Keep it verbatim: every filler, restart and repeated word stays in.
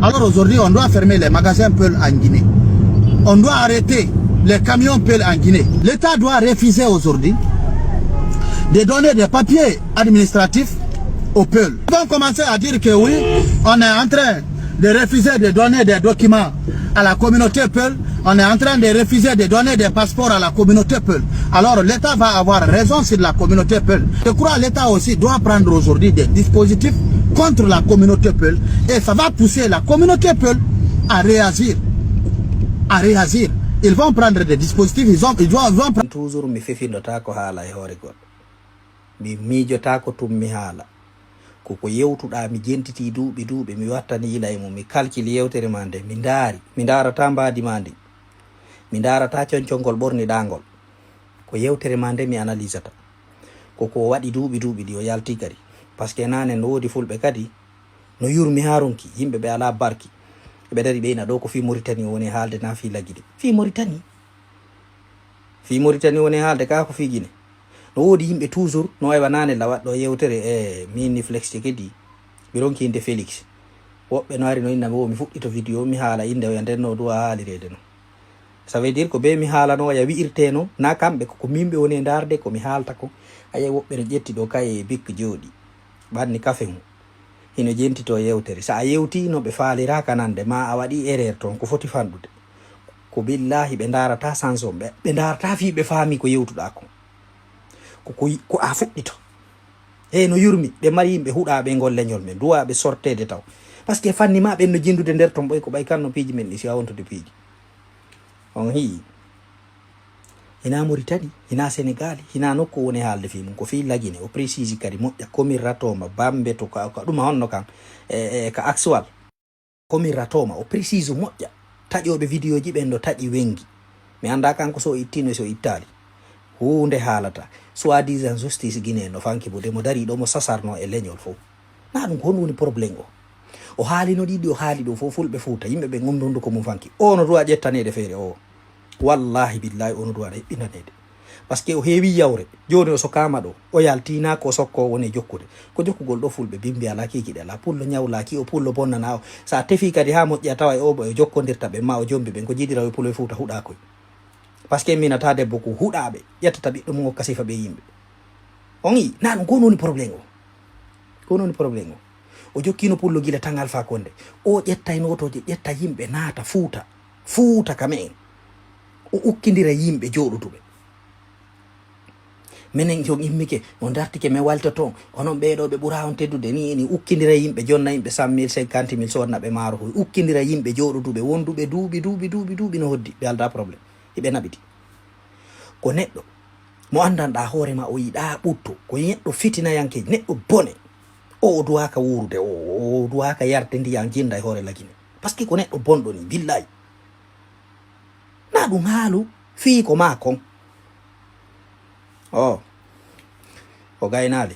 Alors aujourd'hui, on doit fermer les magasins Peul en Guinée. On doit arrêter les camions Peul en Guinée. L'État doit refuser aujourd'hui de donner des papiers administratifs au Peul. Ils vont commencer à dire que oui, on est en train de refuser de donner des documents à la communauté Peul. On est en train de refuser de donner des passeports à la communauté Peul. Alors l'État va avoir raison sur la communauté Peul. Je crois que l'État aussi doit prendre aujourd'hui des dispositifs contre la communauté Peul. Et ça va pousser la communauté Peul à réagir. À réagir. Ils vont prendre des dispositifs, ils, ont, ils, vont, ils vont prendre... Toujours mi fefindotako haala e hoore goɗɗo. Mi miijotaako tun mi haala. Ko ko yewtuɗaa mi jentiti duuɓi duuɓi mi wattani yila e mum mi kalkili yewtere ma nde mi ndaari. Mi ndaarataa mbaadi ma ndin. Mi ndaarataa concongol ɓorniɗaa ngol. Ko yewtere ma nde mi analysata. Ko ko waɗi duuɓi duuɓi ɗi o yalti kadi. Parce que naane no woodi fulɓe kadi no yurmi haa ronki yimɓe ɓe alaa barki. Ɓe dari ɓeyna ɗo ko fii Moritani o woni haalde naa fii Lagine. Fii Moritani. Fii Moritani woni haalde kaa ko fii Gine. No woodi yimɓe toujours no waywa naane la waɗɗo yewtere e min ni Flex Cekedi. Mi ronki innde Félix. Woɓɓe no ari no inna mi wo mi fuɗɗito video mi haala innde oya nden no duwa haalireede no. Ça veut dire ko be mi haalano oya wi'irte no na kamɓe ko ko min ɓe woni e ndaarde ko mi haalta ko. Aye woɓɓe no ƴetti ɗo kaye e bik jooɗi. Ɓanni kafe mum. Hino jentito yewtere. So a yewtii no ɓe faaliraaka nande ma a waɗii erreur toon ko foti fanɗude. Ko billaahi ɓe ndaarataa sens on ɓe ɓe ndaarataa fii ɓe faamii ko yewtuɗaa kon. Ko ko ko a fuɗɗito. Hey no yurmi ɓe mari yimɓe huɗaaɓe e ngol leñol men duwaaɓe sorteede taw. Parce que fanni ma ɓen no jinndude nder ton ɓoy ko ɓay kan no piiji men ɗi si a wontude piiji. On hii. Hina Moritani, hina Senegaali, hina nokku woni haalde fii mum ko fii Lagine o précise kadi moƴƴa komirratoma bambe to ka ka ɗuma honno kan e e ka actual. Komirratoma o précise moƴƴa taƴooɓe vidéo ji ɓen no taƴi wengi. Mi annda kanko so o ittino e so ittaali. Huunde haalata soit disant justice Guinée no fanki bude mo darii ɗo mo sasarno e leñol fof. Na ɗum ko honɗum woni problème o? O haalino ɗiɗi o haali ɗo fof fulɓe Fuuta yimɓe ɓen umdundu ko mum fanki o no duwa ƴettaneede feere o. Wallahi billahi o no duwa ɗa heɓɓindaneede. Parce que o heewi yawre jooni o sokaama ɗo o yaltiina ko sokko woni e jokkude. Ko jokkugol ɗo fulɓe bimbi alaa kiikiɗe alaa pullo ñawlaaki o pullo bonnana o. So a tefii kadi haa moƴƴi a tawa e o ɓo e jokkondirta ɓe ma o jombi ɓen ko jiidira o e pulɓe Fuuta huɗaakoy. Parce que minata debbo ko huɗaaɓe ƴettata ɓiɗɗo mum okka sifa ɓe yimɓe. On yii na ɗum ko woni problème o. Ko woni problème o. O jokkino pullo gila tan alfa konde. O ƴettay notoje ƴetta yimɓe naata fuuta. Fuuta ka men. O ukkindira yimɓe jooɗutuɓe. Minen so immike o dartike min walta toon onon ɓeeɗo ɓe ɓura on teddude ni ni ukkindira yimɓe jonna yimɓe cent mille cinquante mille sodna ɓe maaro koy ukkindira yimɓe jooɗoduɓe wonduɓe duuɓi duuɓi duuɓi duuɓi no hoddi ɓe alda problème hiɓe naɓiti. Ko neɗɗo mo anndanɗaa hoore ma o yiɗaa ɓutto ko neɗɗo fitinayanke neɗɗo bone. O o duwaaka wuurude o o duwaaka yarde ndiyan jinda e hoore lagine. Parce que ko neɗɗo bonɗo ni billahi. Na ɗum haalu fii ko maa kon. O o gaynaali.